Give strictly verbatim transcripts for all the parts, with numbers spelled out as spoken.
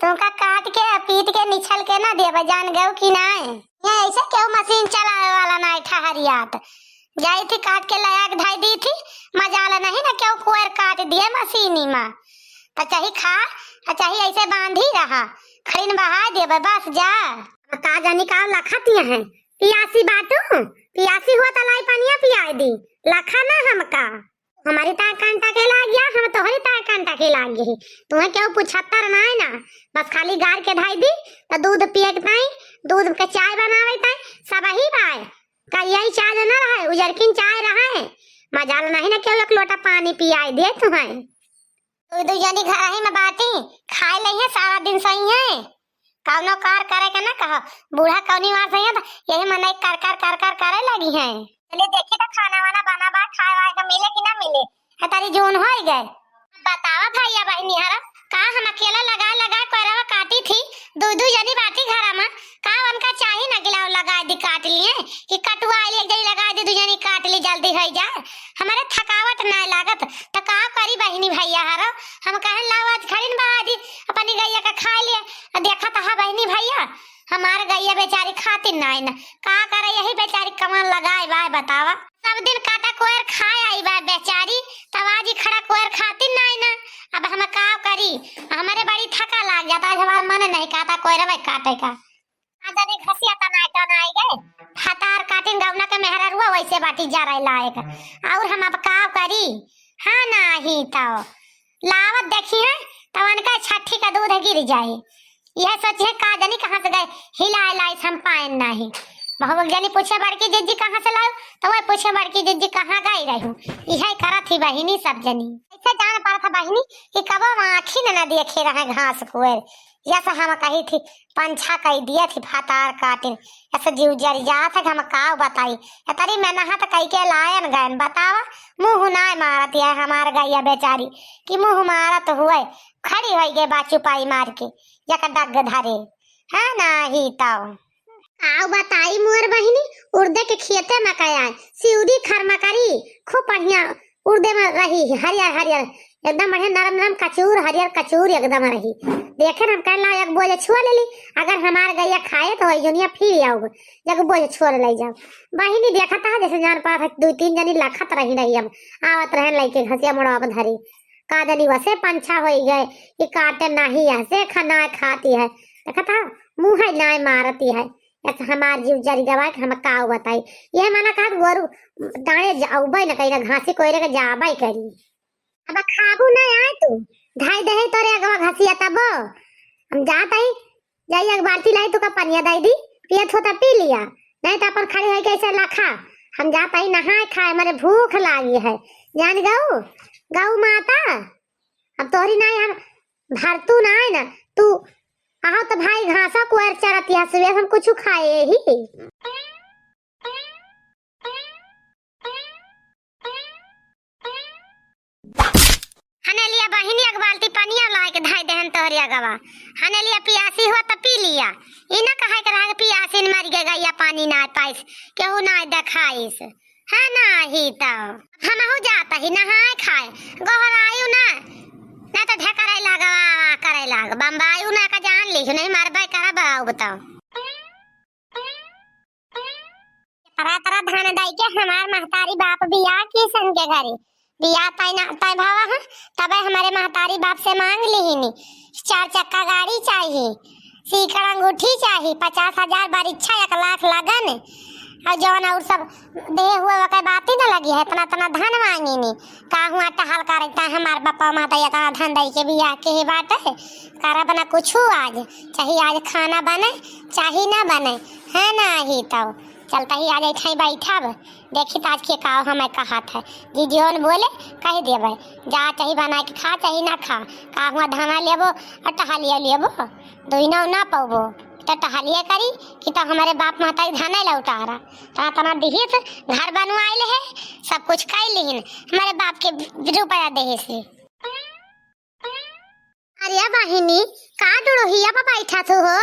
तुमका काट के, पीट के, निछल के ना देबे, जान गयो कि नाय? ये ऐसे केहू मशीन चलावे वाला नाय ठहरियात। जाई थी काट के लया के धई दी थी, मजाल नहीं ना केहू कोयर काट दिए मशीनी मा। तो चाही खा, आ चाही ऐसे बांधी रहा, खड़िन बहा देबे, बस जा। अब का जानी का लखतिया हैं, पियासी बाटू, पियासी हुआ तो लाई पनिया पियाई दी, लखा ना हमका। हमारी ताय कांटा के लाग गया, हम तोहरी ताय कांटा के लाग गई। तुम्हें केहू पूछत्तर नाय ना, बस खाली गार के धई दी, तो दूध पिए के ताई, दूध के चाय बनावे ताई, सब ही बाय। करिया चाय ना रहे, उजरकिन चाय रहे, मजाल नहीं ना केहू एक लोटा पानी पियाई दे तुम्हें। दू, दू जनी घर ही में बाटी, खाए लइहे, सारा दिन सही है, कौनो कार करे के ना कहो। बूढ़ा कौनी मार सही है, तो यही मन कर, कर, कर, कर करे लगी है। चलिए देखी तो खाना वाना बना बा, खाए वाए के मिले कि ना मिले। है तारी जून होई गए। बतावा भैया बहिनी हरा, का हम अकेला लगा, लगा कोयरवा काटी थी, दू, दू जनी बाटी घरा में, का उनका चाही ना गिलाव लगा दी काट लिए, कि कटुआ आइल एक जनी लगा दी, दू जनी काट ली, जल्दी होई जाए। हमारे थकावट ना लागत, त का करी बहिनी भैया हरो? हम कहन लाओ आज खड़िन बा, आज अपनी गैया का खा लिए। आ देखा त हा बहिनी भैया, हमार गैया बेचारी खातिर ना आइन। का करे यही बेचारी कमान लगाए बा, बतावा। सब दिन काटा कोयर खाए आई बा बेचारी, तब आज ही खड़ा कोयर खातिर ना आइन। अब हम का करी? हमारे बड़ी थका लाग जाता, आज हमार मन नहीं कहता कोयरवा काटे का। आ जनी घसिया तनाई तनाई गए। फतार काटिन गौना के मेहररुआ वैसे बाटी जराई लायक। और हम अब का करी? हाँ नाही तो। लावत देखी है तो उनका छठी का दूध गिर जाए। यह सोचे का जनी कहाँ से गए, हिलाए लाइस हम पाएन नाही। बहु जनी पूछे बड़की जिज्जी कहाँ से लाओ, तो वह पूछे बड़की जिज्जी कहाँ गई रहू। यह करत ही बहिनी सब जनी। ऐसे जान पड़त है बहिनी कि कबो हम आँखी न, न देखे रहे घास कोयर। यस हम कही थी, पंछा कही दिया थी फतार काटिन। यस जीव जरि जात है कि हम काव बताई। एतरी मेहनत कई के लायन गयन, बतावा, मुँह नाय मारत है हमार गैया बेचारी, कि मुँह मारत हुए खड़ी होई गए बा चुपाई मार के, यक डग धरे। हाँ नाही तो। काव बताई मोर बहिनी, उर्दे के खेते में कया है, सिउरी खरमा करी, खूब बढ़िया उर्दे में रही, हरियर हरियर, एकदम बढ़िया नरम नरम कचूर, हरियर कचूर एकदम रही। देखे न हम कहला एक बोझ छुआ लेली, अगर हमार गैया खाए तो वही दुनिया फिर आओ, एक बोझ छोड़ ले जाओ। बहिनी देखत है जैसे जान पात है, दो तीन जनी लखत रही रही, हम आवत रहन लइके घसिया मुड़वा पर धरी। का जनी वसे पंछा होई गए, कि काटे नाही है, से खाना खाती है। देखत है, मुँह है नाय मारती है। ऐसे हमार जीव जरि गवा कि हम काव बताई। यह माना कहत गोरू डाँड़े जाउबे न करी, ना घासी कोयरे के जाबे करी। अब खाबू ना आए तू, धाई दे तोरे अगवा घसिया तबो। हम जात हई, जाई एक बाल्टी लाई, तू का पनिया दई दी, पियत हो त पी लिया, नहीं तो अपन खड़ी होई के ऐसे लखा। हम जात हई नहाए खाए, मरे भूख लागी है, जान गऊ, गऊ माता। अब तोहरी नाई हम भरतू नाई ना, तू आहो तो भाई घासा कोयर चरत या सुबह हम कुछ खाए ही। हने लिया बहिनी एक बाल्टी पनिया लाए के धाई देहन तोहरी अगवा। हने लिया पियासी हुआ त पी लिया। ई ना कहे के रहा कि पियासी न मर गए गैया पानी ना पाइस, केहू ना देखाइस। है नाही तो। हमहू जात ही नहाए खाए। गोहरायु ना, ना तो ढेकरे लागवा करे लाग। बम्बायु ना का जान ली, नहीं मरबे करब अब तो। तरह तरह धान दाई के हमार महतारी बाप बियाह की सन के घरे। बियाह तय ना, तय भावा है, तबे हमारे महतारी बाप से मांग लिहिनी। चार चक्का गाड़ी चाही, सीकड़ अंगूठी चाही, पचास हजार बरिच्छा, एक लाख लगन, और जवन और सब देह हुए वके बात ही न लगी है, इतना इतना धन मांगिनी। का हुआ टहल करता हमार बापा माता इतना धन दई के बियाह के ही बाटे, करब ना कुछ आज, चाहे आज खाना बने, चाहे ना बने, है ना ही तो। चलता ही आज ऐठाई बैठब, देखी त आज के का हमें कहत है। जी जौन बोले, कह देबे, जा चाही बना के खा, चाही ना खा, का हुआ धाना लेबो और टहलिया लेबो, दुइनो ना पौबो, तो टहलिया करी कि तो हमारे बाप महतारी धाना लौटारा, तना तना दिहिस, घर बनवाइल है, सब कुछ कर लिहिन, हमारे बाप के रुपया देहिस। अरे अब बहिनी, का डुड़ुहिया पर बैठा थू हो?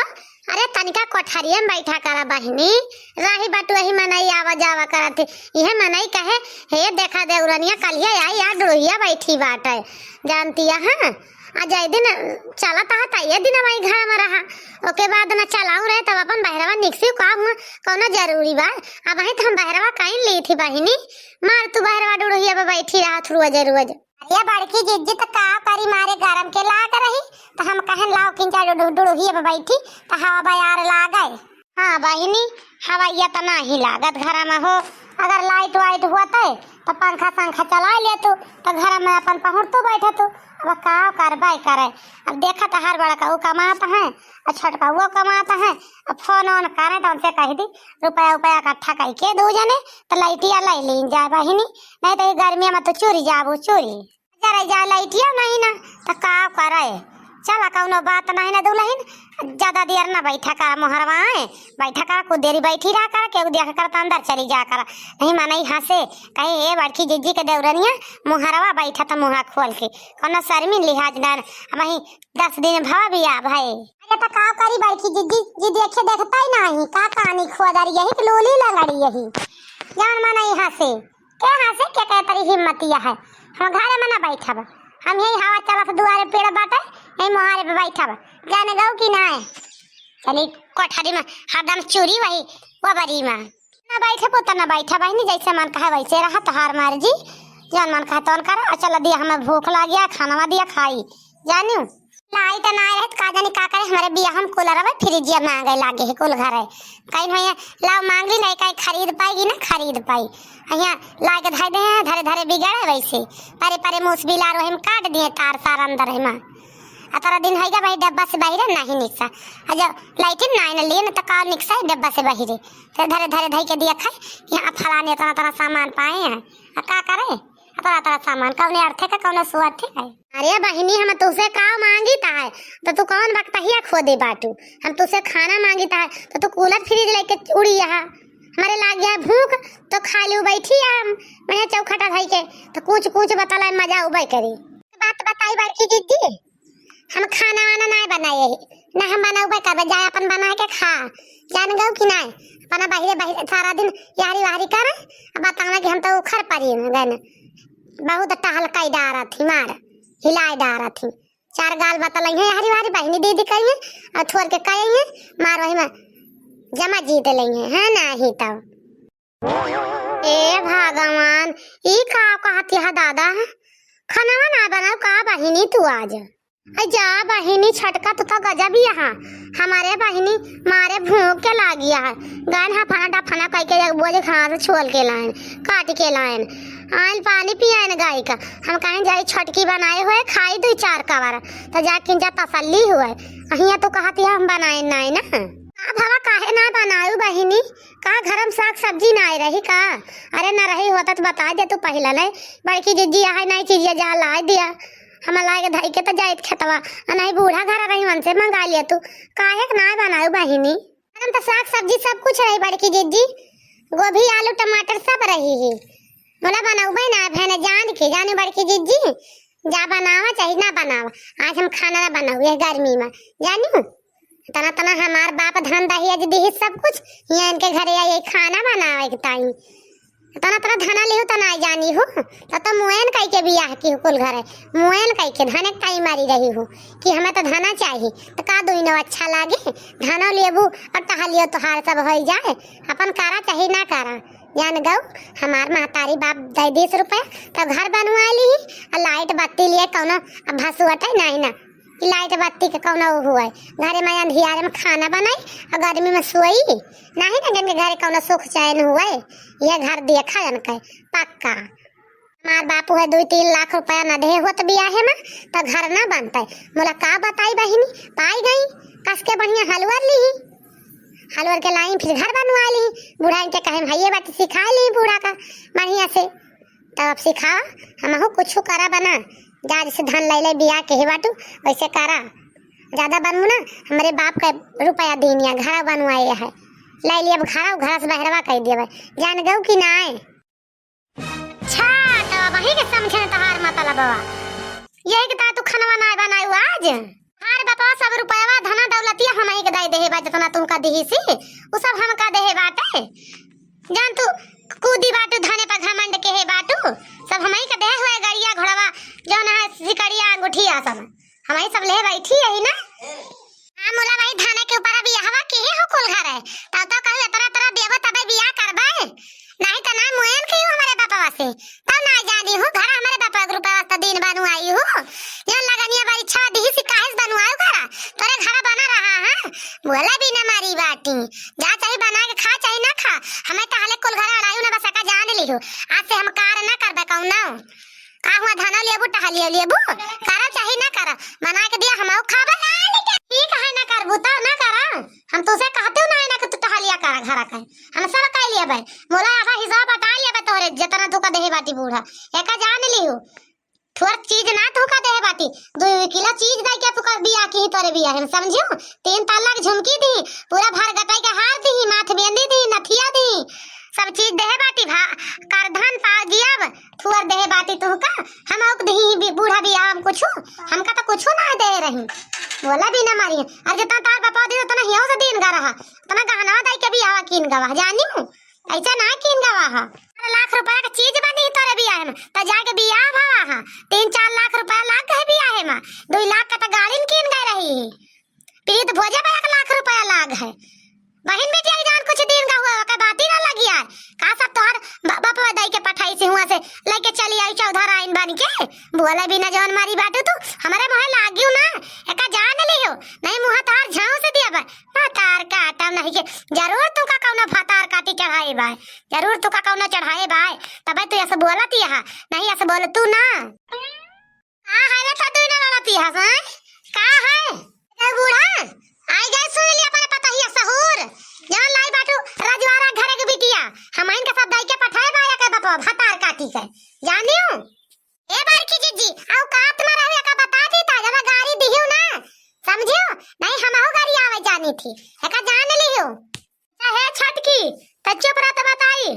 अरे तनिका कोठरिया में बैठा करा बहिनी, राही बटुही मनई आवा जावा करत ही। इहे मनई कहे, "हे देखा देवरनिया कलिया आई, यार डुड़ुहिया बैठी बाटे, जानतिया हाँ।" आ जाए दिन चलत हा त ये दिन वही घर में रहा, ओके बाद न चलाऊ रहे तब अपन बहरवा निकसी का हुआ, कौनो जरूरी बा? अब वही तो हम बहरवा कहीं ली थी बहिनी, मार तू बहरवा डुड़ुहिया पर बैठी रहा थू रोज रोज। अरे बड़की जिज्जी त का करी, मारे गरम के लाग रही, त हम कहन लाओ किंचा डुडु-, डुडुहिए पे बैठी, त हवा बयार लागे। हाँ बहिनी, हवा ये त नाही लागत घरा में हो, अगर लाइट वाइट होते त पंखा संखा चला लेतू, त घर में अपन पहुँचतू बैठतू। अब का करबे करे, अब देखत हर बड़का ऊ कमात है, आ छोटका वो कमात है, अब फोन ओन करे तो उनसे कह दी, रुपया उपया इकट्ठा करके दू जने, त लाइटिया ले लीन जाए बहिनी, नहीं तो ये गर्मिया में तो चूरी जाबू चूरी। जरा जा लाइटिया नहीं ना, त का करे? चला कौनो बात नहीं ना दुलहिन, ज्यादा देर ना बैठा कर मोहरवा है, बैठा कर कुछ देरी बैठी रहा कर, केहू देख कर त अंदर चली जा कर। नहीं मनई हंसे, कहे, "ए बड़की जिज्जी के देवरनिया, मोहरवा बैठा त मुँहा खोल के, कौनो शर्मी लिहाज ना, अब वही दस दिन भवा भी आ भाई।" अरे त का करी बड़की जिज्जी, जी देखे देखता ही नाही, का कानी खोदर यही कि लूली लंगड़ी यही। जौन मनई हंसे, के हंसे, के कहे तरी हिम्मतिया है, हम घरे में ना बैठब, हम यही हवा चलत दुआरे पेड़ बाटे, यही मोहारे पे बैठब, जाने गऊ कि नाय। चली कोठरी में हरदम चूरी वही वो बरी में। ना बैठे पुत ना बैठा बहिनी, जैसे मन कहे वैसे रहा, तोहार मर्जी, जौन मन कहे तौन कर। आ चल दिया, हमें भूख लागिया, खानवा दिया खाई, जानियो। लाई त ना रहे त का जानी का करे, हमारे बियाह में कूलर अबे फ्रिजिया मांगे लागे है कुल घरे। कहीं भैया लाओ मांग ली नहीं, कहीं खरीद पाएगी ना खरीद पाई। यहाँ ला के धरे दे हैं, धरे धरे बिगड़े वैसे, परे परे मूस बिलार वही में काट दिए तार सार अंदर है माँ। अतरा दिन है भाई, डब्बा से बाहर नहीं निकसा। आ जब लाइटिन ना आए ना लिए ना तो का निकसा है डब्बा से बाहर। फिर धरे धरे धई के दिया खाए, यहाँ फलाने इतना इतना सामान पाए हैं, आ का करे? अतरा अतरा सामान कौने अर्थे का, कौनो सुअर्थे का? अरे बहिनी, हम तुसे का मांगित है, तो तू कौन बकतहिया खोदे बाटू? हम तुसे खाना मांगित है, तो तू कूलर फ्रिज लेके उड़ी यहाँ। हमारे लाग गया भूख, तो खाली बैठी है हम, मैं चौखटा धई के, तो कुछ कुछ बतला मजा उबे करी। बात बताई बड़की जिज्जी, हम खाना वाना नाय बनाए ही, ना हम बनाउबे करबे, जाए अपन बना के खा, जान गऊ कि नाय? अपना बहिरे बहिरे सारा दिन यारी वारी करे, अब बतावे कि हम तो उखर परी गन, बहुत टहल कई डारत ही, मार हिलाए डारत ही, चार गाल बतलई है यारी वारी बहिनी दीदी कही है, और थोर के कही है, मार वही में जमा जीत लई है, है ना ही तब। ए भगवान, ई का कहत यह दादा? खनवा ना बनाऊ का बहिनी तू आज? अ जा बहिनी, छटका तू तो गजब ही यहाँ। हमारे बहिनी मारे भूख के लागी है। गन हफना डफना कह के एक बोझ घास छोल के लाइन, काट के लाइन। आइन पानी पियाइन गाय का। हम कहें जाई छटकी बनाए हुए खाई दू चार कवर। तो जा किंजा तसल्ली हुए। अहिया तू कहत यह हम बनाए नाई ना। आ भवा काहे ना बनाऊ बहिनी? का घर में साग सब्जी नाय रही का? अरे ना रही होता तो बता दे तू पहिला ले। बड़की जिज्जी आहे नाय चीजिया जा लाय दिया। हम लाय के धई के तो जाइत खेतवा। आ नहीं बूढ़ा घर रही उनसे मंगा लिया तू। काहे के नाय बनाऊ बहिनी? घर में तो साग सब्जी सब कुछ रही बड़की जिज्जी। गोभी आलू टमाटर सब रही ही। मोला बनाऊबे ना भेने जान के जाने बड़की जिज्जी। जा बनावा चाहे ना बनावा। आज हम खाना ना बनाऊ ये गर्मी में। जानियो? तना तना हमार बाप धन दहेज दिही सब कुछ, यहाँ इनके घरे आई खाना बनावे के ताई। तना तना धना लिहू तना जानी हो, तो, तो मुएन कई के बियाह की हो कुल घरे, मुएन कई के धने के ताई मारी रही हो कि हमें तो धना चाहिए, तो का दुइनो अच्छा लागे, धनो लेबू और टहलियो तोहार सब होई जाए, अपन करा चाहे ना करा। जान गऊ, हमार महतारी बाप दे दीस रुपया, तो घर बनवा ली, और लाइट बत्ती लिए कौनो अब भसुअटे नहीं ना। कि लाइट बत्ती के कौनो उ हुए, घरे में अंधियारे में खाना बनाई और गर्मी में सोई, नहीं ना जिनके घरे कौनो सुख चैन हुए, ये घर देखा इनके पक्का। हमार बापू है दुई तीन लाख रुपया न दे होत बियाहे में, तो घर ना बनते। मोला का बताई बहिनी, पाई गई, कस के बढ़िया हलवर ली, हलवर के लाई फिर घर बनवा ली, बूढ़ा इनके कहे भैया बात सिखा ली बूढ़ा का बढ़िया से। तब अब सिखावा, हमहू कुछ करा बना। जा जैसे धन ले ले बिया के ही बाटू, वैसे करा। ज्यादा बनू ना, हमरे बाप का रुपया दीनिया, घर बनवाए है। ले लिए अब घर, घर से बहरवा कर दिया भाई। जान गऊ कि नाय? अच्छा, तो वही के समझे न तोहार मतलब बा। यही के ता तू खनवा नाय बनायू आज? हाँ, तो सब रुपयवा धना दौलतिया हमही के दइ देहे बा, जतना तुहका दिहिसी, उ सब हमका देहे बाटे। जान तू कूदी बाटू, धने पर घमंड केहे बाटू, सब हमही के देहे हुए, गड़िया घोड़वा, जौन है सिकड़िया अंगूठिया सब, हमही सब लेहे बैठी यही ना। हाँ, मुला भाई, धने के ऊपर बियाहवा केहे हो कुल घर है, तब तो कहू एतना एतना देबो तबे बियाह करबे, नाहीं त ना मुएन के हूँ हमरे बापवा से। तब ना जानी हूँ, घर हमरे बापवा के रुपया वास्ते दिन बनवाई हूँ। ये लगनिया बारी छवा दिहिसी काहे से बनवाऊ घरा? तोरे घर बना रहा है। बोला भी ना मारी बाटी। जा चाहे बना के खा चाहे ना खा। हमें तो हले कुल घर अड़ायू ना बस एका जान लिहू। आज से हम कार ना करबे कौनो। का हुआ धना लेबू टहलिया लेबू? करा चाहे ना करा। बना के दिया हमहू खाबे। ठीक है ना करबू तो ना करा। हम तुसे कहते हो ना, ना कि तू टहलिया करा घरा का। हम सब कह लिया बे। मोला आधा हिस्सा बटा लिया बे तोरे, जितना तू का देहे बाटी बूढ़ा। एका जान लिहू। थोर चीज ना तू का देहे बाटी। दो किलो चीज दे के तू का बियाह की तोरे बियाह हम समझियो। तीन ताला के झुमकी दी, पूरा भर गटाई के हार दी, माथ बेंदी दी, नथिया दी। सब चीज देहे बाटी भा, करधन पा जियब। थुअर देहे बाटी तुहका, हम औक दही बी-, बूढ़ा बियाह हम कुछु, हमका तो कुछु ना दे रही। बोला भी ना मारी। अरे जितना तार बापा दे उतना हियो से दिन गा रहा, उतना गहनवा दाई के बियाह कीन गवा, जानी हूँ। ऐसा ना कीन गवा हा। अरे लाख रुपया के चीज बनी तोरे बियाह में, तो जाके बियाह भवा हा। तीन चार लाख रुपया लाग गए बियाह में, दो लाख का तो गाड़ी कीन गए रही। पीत भोजे पे एक लाख रुपया लाग है। बहिन बेटी एक जान कुछ दिन का हुआ, ओकर बात ही ना लगी यार। का सब तोहर ब-, बाप दाई के पठाई से हुआ से लेके चली आई चौधर आइन बन के। बोले भी ना जौन मारी बाटू तू, हमारे मुँह लागियो ना, एका जान लियो। नहीं मुँह तोहर झाँव से दिया बा। भतार काटा नहीं के, जरूर तू का कौनो भतार काटी चढ़ाए बाय, जरूर तू का कौनो चढ़ाए बाय, तबे तू ऐसे बोलत ही हा, नहीं ऐसे बोल तू ना। का है रे छतुई ना लड़ती हस, हैं? का है? ए बूढ़ा, आई गए सुन लिया अपने पतहिया सहूर। जान लाई बाटू रजवारा घरे के बिटिया। हम इनके सब दाई के पठाए बा एकर बपवा भतार काटी के। जानियो? ए बड़की जिज्जी, औकात में रहो, एका बता दी ता, जब गारी दिहियो ना। समझियो? नहीं हमहू गारी आवे जानी थी। एका जान लियो। चाहे छटकी, त चुप रह त बताई।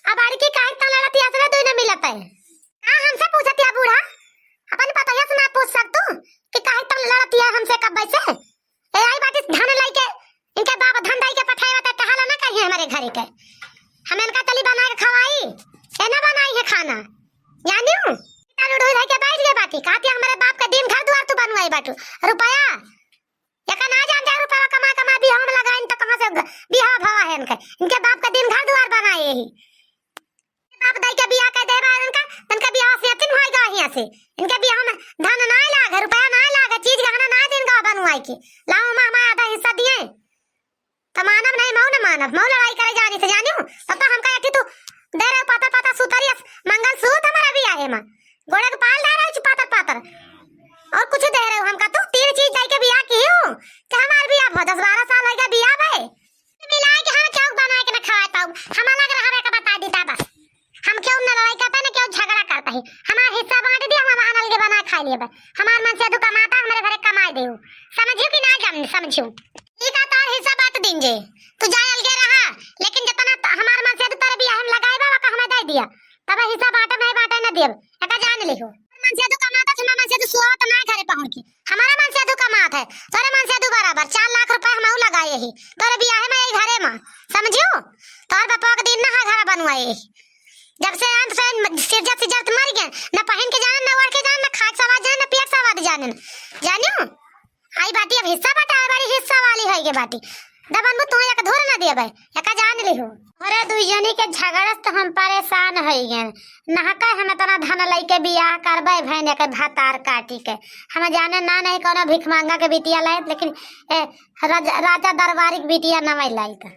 अब बड़की काहे तन लड़त या, असले दुई न मिलत है। का हमसे पूछत या बूढ़ा? अपन पतोहिया से ना पूछ सकतू कि काहे तन लड़त या हमसे कब्बे से? ए आई बाटी धन लाई के, इनके बाप धन दाई के पठाए बा त कहाला ना कहिए हमरे घरे के। हम इनका चली बना के खवाई, ए ना बनाई है खाना। जानियो? तालू ढोई धई के बैठ गए बाटी, कहती हमरे बाप के दिन घर दुआर तू बनवाई बाटू। रुपया एका ना जान जा रुपया कमा कमा बियाह में लगाइन त कहाँ से ग-, बियाह भवा है इनके? इनके बाप का दिन घर दुआर बनाए ही। बाप दाई के बियाह के देबा इनका, इनका बियाह से अतिन होई गा हियाँ से। इनके बियाह में धन ना लागे, रुपया ना लागे, चीज गहना ना दिन गा बनवाई के। लाओ माँ हमारा आधा हिस्सा दिए। त मानब नहीं, मऊ न मानब, मऊ लड़ाई करे जानी से जानियो। तब तो हमका एठी तू दे रहे पाता पाता सुतरी अस-, मंगल सूत्र हमारा बियाह है माँ। गोड़े के पाल डाल रहे पातर पातर। और कुछ दे रहे हो हमका तू? तीन चीज दे के बियाह की हूँ। कि हमार बियाह बहुत दस बारह साल हो गया बियाह भाई। मिला के हम चौक बना के न खवाए पाऊ। हम अलग रहबे का बता देता बस। हम क्यों न लड़ाई करता न क्यों झगड़ा करता है। हमार हिस्सा बांट दिया, हम अलग बना खा लिए बस। हमार मन से दू कमाता हमारे घरे कमाए दे। समझियो कि ना जान समझियो? ई का तार हिस्सा बांट दिन जे। तू जाए अलगे रहा, लेकिन जितना त-, हमार मन से दू तारे बियाह में लगाए बा, का हमें दे दिया। तब हिस्सा बांटे नहीं बांटे न देब, एका जान लिहो। मन से तू कमाता, हमार मन से तू सुआवत ना घरे पहुंच के। हमारा मन से तू कमात है, तोरे मन से तू बराबर। चार लाख रुपए हम लगाए ही तोरे बियाह में, यही घरे में, समझियो? तोर बापा के दिन ना है घर बनवाए ही। जब से अंत से सिरजत सिरजत मर गए, न पहन के जाने, न ओढ़ के जाने, न खाए के सवाद जाने, न पिए के सवाद जाने, जानियो? आई बाटी अब हिस्सा बटावे वाली हिस्सा वाली है ये बाटी। दबनबू तू एक धुर न देबे, एका जान लिहो। अरे दुई जनी के झगड़ा से तो हम परेशान हो गए। नहका हम इतना धन लइके बियाह करबे भैन एकर भतार काटी के। हम जाने ना नहीं कोनो भिखमंगा के बिटिया लाइत, लेकिन ए, राजा, राजा दरबारी के बिटिया नवै लाइत।